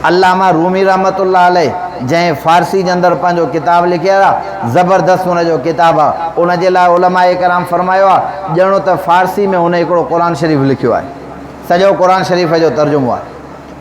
علامه رومي رحمة الله عليه جنهن فارسي جي اندر پنهنجو ڪتاب لکيل آ، زبردست ان جو ڪتاب آ، ان جي لاء علماء ڪرام فرمايو آ، ڄڻو ته فارسي ۾ هن هڪڙو قرآن شريف لکيو آهي. سڄو قرآن شريف جو ترجمو آهي.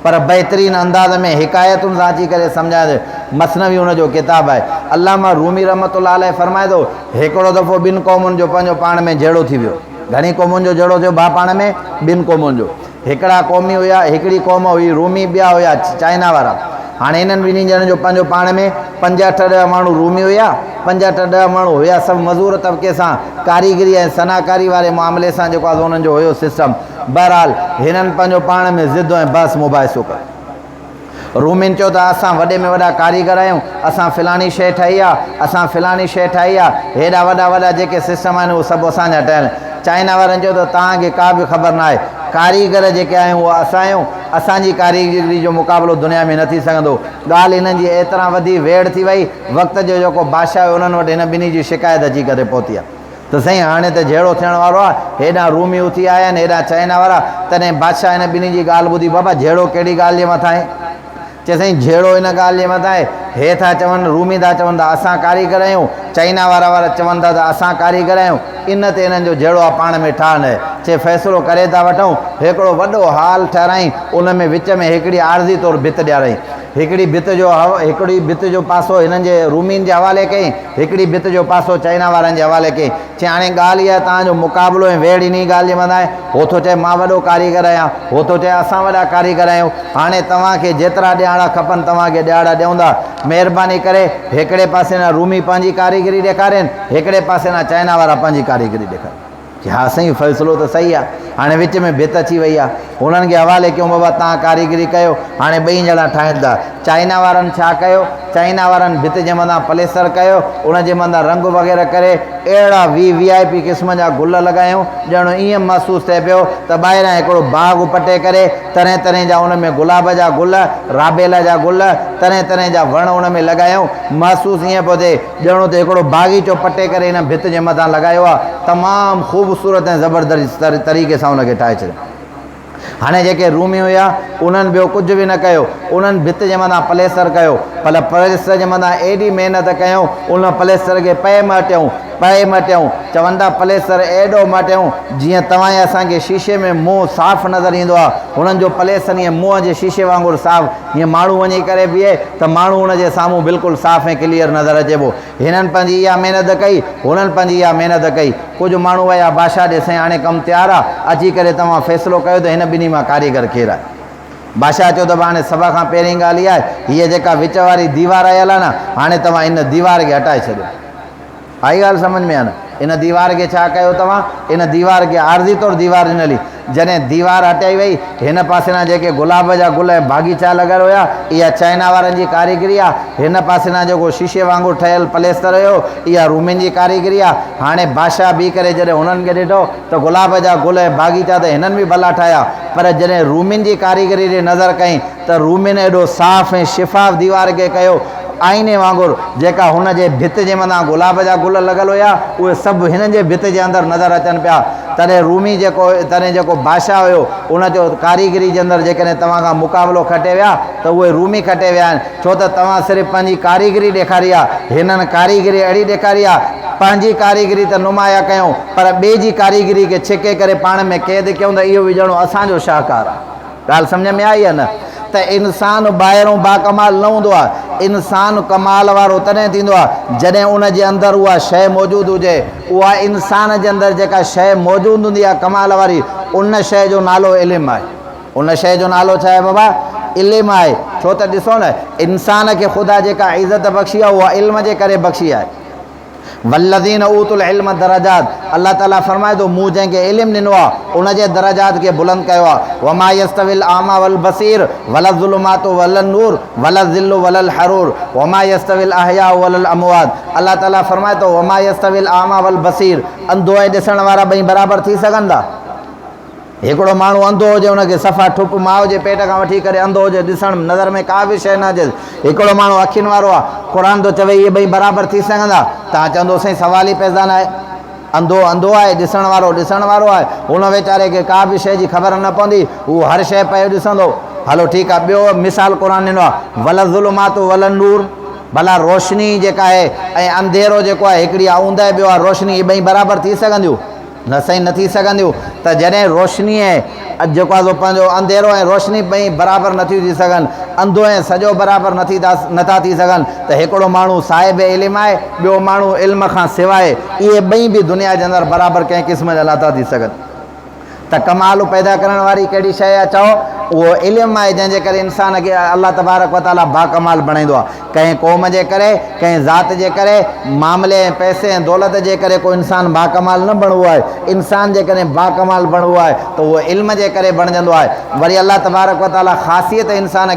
پر بهترين انداز ۾ حڪايتن سان اچي ڪري سمجهائي ٿو. مثنوي ان جو ڪتاب آهي. علامه رومي رحمة الله عليه فرمائي ٿو، هڪڙو دفعو ٻن قومن جو پنهنجو پاڻ ۾ جهيڙو ٿي ويو. گهڻي قومن جو جهيڙو ٿيو ڀاء پاڻ ۾ ٻن قومن جو. هڪڙا قومي هيا، هڪڙي قوم هئي رومي ٻيا هيا چائنا وارا. هاڻي انهن ٻنهي ڄڻن جو پنهنجو پاڻ ۾ پنج اٺ ڏهه ماڻهو رومي هيا، پنج اٺ ڏهه ماڻهو هيا سڀ مزور طبقي سان ڪاريگري ۽ صنعڪاري واري معاملي سان جيڪو آهي سو انهن جو هيو سسٽم. بهرحال هنن پنهنجو پاڻ ۾ ضد ۽ بحث مباحثو ڪيو. رومين چيو ته اسان وڏي ۾ وڏا ڪاريگر آهيون، اسان فلاڻي شيء ٺاهي آ، اسان فلاڻي شيء ٺاهي آ، هيڏا وڏا وڏا جيڪي سسٽم آهن اهي سڀ اسان جا ٺهيل. چائنا وارن چيو ته توهان کي ڪا به خبر ناهي، ڪاريگر جيڪي آهيون اهي اسان آهيون، اسان جي ڪاريگري جو مقابلو دنيا ۾ نه ٿي سگهندو. ڳالهه هنن جي ايترا وڌي ويڙهه ٿي وئي، وقت جو جيڪو بادشاهه هيو انهن وٽ هن ٻنهي جي شڪايت اچي ڪري پهتي آ. ته سائين هاڻي ته جهيڙو ٿيڻ وارو آ، هيڏانهن رومي اٿي آيا آهن، هيڏانهن چائنا وارا، تڏهن بادشاهه هن ٻنهي جي ڳالهه ٻڌي، بابا جهيڙو ڪهڙي ڳالهه جي مٿان آهي؟ چي سائين جهيڙو ان ڳالهه جي مٿان آهي، هي ٿا چون، رومي ٿا چون ته اسان ڪاريگر آهيون، چائنا وارا وارا چون ٿا ته اسان ڪاريگر آهيون، ان تي هنن جو جهيڙو آ پاڻ ۾ ٺاهه ناهي. چي فيصلو ڪري ٿا وٺون، هڪڙو وڏو هال ٺهرائين، ان ۾ وچ ۾ هڪڙي عارضي طور ڀت ڏيارائين. هڪڙي ڀت جو هڪڙي ڀت جو پاسو هنن جي رومين جي حوالي ڪيائين، هڪڙي ڀت جو پاسو چائنا وارن جي حوالي ڪيائين. چيائين هاڻي ڳالهه اها آهي توهان جو مقابلو ۽ ويڙهه انهي ڳالهه جي مٿان آهي. هو ٿو چئي مان وڏو ڪاريگر آهيان، هو ٿو چئي اسان وڏا ڪاريگر آهيون. هاڻي توهان کي جيترا ڏهاڙا کپن توهان کي ڏهاڙا ڏيون ٿا. مهرباني ڪري هڪڙي پاسي نا رومي پنهنجي ڪاريگري ڏيکارين، هڪڙي پاسي نا چائنا وارا پنهنجي ڪاريگري ڏيکارين. چي ها سائين فيصلو ته صحيح آ. هاڻي وچ ۾ ڀت اچي وئي آ. هنن کي حوالي ڪيون بابا توهان ڪاريگري ڪيو. هاڻي ٻئي ڄڻا ٺاهين ٿا. چائنا وارن ڇا ڪيو؟ چائنا وارن ڀت جي مٿان پليستر ڪيو، ان جي مٿان رنگ وغيره ڪري اهڙا وي وي آء پي قسم جا گل لڳايائون، ڄڻ ائين محسوس ٿئي پيو ته ٻاهران هڪڙو باغ پٽي ڪري طرح طرح جا ان ۾ گلاب جا گل، رابيل جا گل، طرح طرح جا وڻ ان ۾ لڳايائون. محسوس ائين پيو ٿئي ڄڻ ته هڪڙو باغيچو پٽي ڪري ان ڀت جي مٿان لڳايو آهي. تمام خوبصورت ۽ زبردست طريقي سان ان کي ٺاهي ڇڏيو. هاڻي جيڪي رومي هيا، انهن ٻيو ڪجهه به نه ڪيو. انهن ڀت جي مٿان پليستر ڪيو. پر پليستر جي مٿان ايڏي محنت ڪيائون، ان پليستر کي پئي مهٽيائون، پئي مهٽيائون. چون ٿا پليستر ايڏو مهٽيائون، جيئن توهان ۽ اسان کي شيشي ۾ منهن صاف نظر ايندو آهي. هنن جو پليستر ائين منهن جي شيشي وانگر صاف، جيئن ماڻهو وڃي ڪري بيهي ته ماڻهو ان جي سامهون بلڪل صاف ۽ ڪليئر نظر اچي پيو. هنن پنهنجي اها محنت ڪئي، هنن پنهنجي اها محنت ڪئي. ڪجهه ماڻهو ويا بادشاهه ڏي، سائين هاڻي ڪم تيار آ، اچي ڪري توهان فيصلو ڪيو ته هن ٻنهي مان ڪاريگر ڪير آهي. بادشاهه چيو ته به هاڻي سڀ کان پهرين ڳالهه اها آهي، هيء جيڪا وچ واري ديوار آيل آهي نه، هاڻي توهان ان ديوار کي هٽائي ڇڏيو. آئي ڳالهه سمجهه ۾ يا نه؟ ان ديوار کي ڇا ڪيو توهان؟ ان ديوار کي عارضي طور ديوار ڏنل هئي. جڏهن ديوار هٽائي وئي، هن پاسي ڏانهن جيڪي گلاب جا گل ۽ باغيچا لڳل هيا، اها چائنا وارن جي ڪاريگري آ. هن پاسي ڏانهن جيڪو شيشي وانگر ٺهيل پليستر هيو، اها رومين جي ڪاريگري آ. هاڻي بادشاهه بيهي ڪري جڏهن هنن کي ڏٺو ته گلاب جا گل ۽ باغيچا ته هنن به ڀلا ٺاهيا، پر جڏهن رومين جي ڪاريگري ڏي نظر ڪيائين ته رومين ايڏو صاف ۽ شفاف ديوار کي ڪيو، آئيني وانگر، جيڪا هن جي ڀت جي مٿان گلاب جا گل لڳل هيا، اهي سڀ هنن جي ڀت جي اندر نظر اچن پيا. تڏهن رومي جيڪو تڏهن جيڪو بادشاهه هيو، ان چيو ته ڪاريگري جي اندر جيڪڏهن توهان کان مقابلو کٽي ويا ته اهي رومي کٽي ويا آهن، ڇو ته توهان صرف پنهنجي ڪاريگري ڏيکاري آهي. هنن ڪاريگري اهڙي ڏيکاري آهي، پنهنجي ڪاريگري ته نمايان ڪيائون، پر ٻئي جي ڪاريگري کي ڇڪي ڪري پاڻ ۾ قيد ڪيائون ته اهو به ڄڻو اسان جو شاهڪار آهي. ڳالهه سمجهه ۾ آئي يا نه ته انسان ٻاهرون باڪمال نه هوندو آهي، انسان ڪمال وارو تڏهن ٿيندو آهي جڏهن ان جي اندر اها شيء موجود هجي، اها انسان جي اندر جيڪا شيء موجود هوندي آهي ڪمال واري ان شيء جو نالو علم آهي. ان شيء جو نالو ڇا آهي بابا؟ علم آهي. ڇو ته ڏسو نه انسان کي خدا جيڪا عزت بخشي آهي اها علم جي ڪري بخشي آهي. والذين اوتوا العلم درجات الله تعالي فرمائي ٿو مون جنهن کي علم ڏنو آهي ان جي درجات کي بلند ڪيو آهي وما يستوي الاعمي والبصير ولا الظلمات ولا النور ولا الظل ولا الحرور وما يستوي الاحياء ولا الاموات الله تعالي فرمائي ٿو وما يستوي الاعمي والبصير انڌو ۽ ڏسڻ وارا ٻئي برابر ٿي سگهن ٿا؟ هڪڙو ماڻهو انڌو هجي ان کي صفا ٺپ ماء جي پيٽ کان وٺي ڪري انڌو هجي ڏسڻ نظر ۾ ڪا به شيء نه اچيس هڪڙو ماڻهو اکين وارو آ قرآن ٿو چوي اهي ٻئي برابر ٿي سگهندا توهان چوندو سائين سوال ئي پيدا ناهي انڌو انڌو آهي ڏسڻ وارو ڏسڻ وارو آهي هن ويچاري کي ڪا به شيء جي خبر نه پوندي هو هر شيء پيو ڏسندو هلو ٺيڪ آهي ٻيو مثال قرآن ڏنو آهي ولا الظلمات ولا النور ڀلا روشني جيڪا آهي ۽ انڌيرو جيڪو آهي هڪڙي آهي اوندهه ٻيو آهي روشني اهي ٻئي برابر ٿي سگهنديون؟ نه سائين نه ٿي سگهنديون ته جڏهن روشني ۽ جيڪو آهي سو پنهنجو انڌيرو ۽ روشني ٻئي برابر نٿيون ٿي سگهن انڌو ۽ سڄو برابر نٿي نٿا ٿي سگهن ته هڪڙو ماڻهو صاحب علم آهي ٻيو ماڻهو علم کان سواء اهي ٻئي به دنيا جي اندر برابر ڪنهن قسم جا نٿا ٿي سگهن. ته ڪمال پيدا ڪرڻ واري ڪهڙي شيء آهي؟ چئو، اهو علم آهي جنهن جي ڪري انسان کي الله تبارڪ و تعاليٰ باڪمال بڻائيندو آهي. ڪنهن قوم جي ڪري، ڪنهن ذات جي ڪري، معاملي ۽ پئسي ۽ دولت جي ڪري ڪو انسان باڪمال نه بڻبو آهي. انسان جيڪڏهن باڪمال بڻبو آهي ته اهو علم جي ڪري بڻجندو آهي. وري الله تبارڪ و تعاليٰ خاصيت انسان.